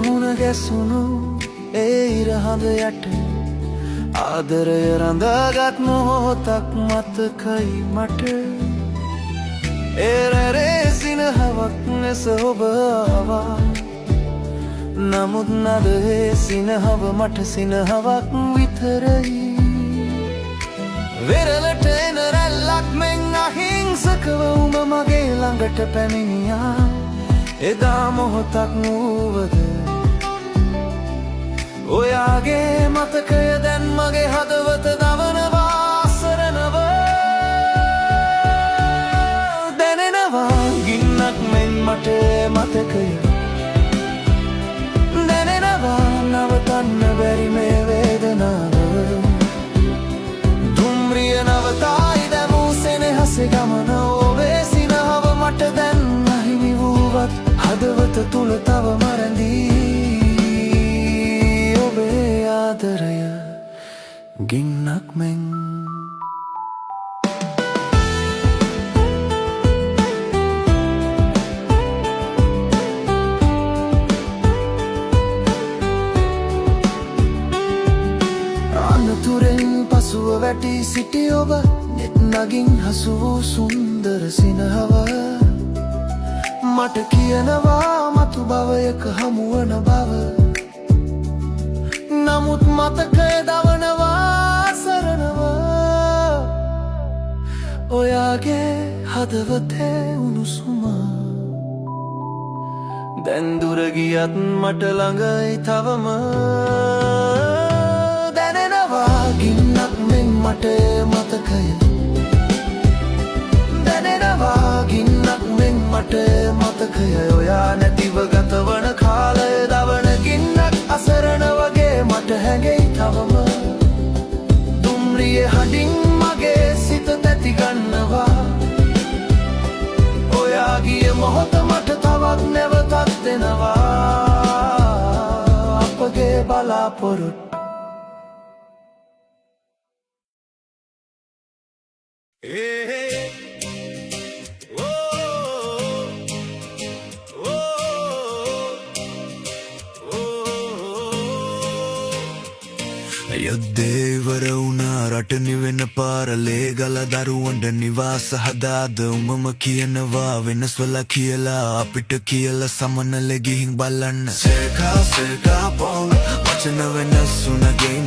මුණ ගැසුණු ඒ ඉරහඳ යට ආදරය රඳාගත් මොහොතක් මතකයි මට. ඒ රැරේ සිනහවක් ලෙස ඔබ ආවා. නමුත් අද ඒ සිනහව මට සිනහවක් විතරයි. වෙරළට එන රැල්ලක් මෙන් අහිංසකව උඹ මගේ ළඟට පැමිණියා. එදා මොහොතක් වූවද ඔයාගේ මතකය දැන් මගේ හදවත දවනවා අසරණව. දැනෙනවා ගින්නක් මෙන් මට මතකය. දැනෙනවා නවතන්න බැරි මේ වේදනාව. දුම්රිය නවතායි දැමූ සෙනෙහසේ ගමන. ඔබේ සිනහව මට දැන් අහිමි වූවත් හදවත තුල තවම රැඳී ඔබේ ආදරය ගින්නක් මෙන්. අනතුරෙන් පසුව වැටී සිටි ඔබ නෙත් නගින් හසු වූ සුන්දර සිනහව මට කියනවා මතු භවයක හමුවන බව. නමුත් මතකය දවනවා අසරණව ඔයාගේ හදවතේ උණුසුම. දැන් දුර ගියත් මට ළඟයි තවම. දැනෙනවා ගින්නක් මෙන් මට මතකය. දැනෙනවා ගින්නක් මෙන් මට මතකය. ඔයා නැතිව ගතවන කාලය දවන ගින්නක් අසරණ වගේ මට හැඟෙයි තවම. දුම්රියේ හඬින් මගේ සිත තැති ගන්නවා. ඔයා ගිය මොහොත මට තවත් නැවතත් එනවා. අපගේ බලාපොරොත්තු. ඒ ඕ ඕ ඕ. යුද්ධේ ඉවර වුණා, රට නිවෙන පාර. ලේ ගල දරුවන්ට නිවාස හදාද? උඹම කියනවා වෙනස් වෙලා කියලා. අපිට කියලා සමනලෙ ගිහින් බලන්න. සේකා සේකා පොල් වචන වෙනස් වුණා ගේ.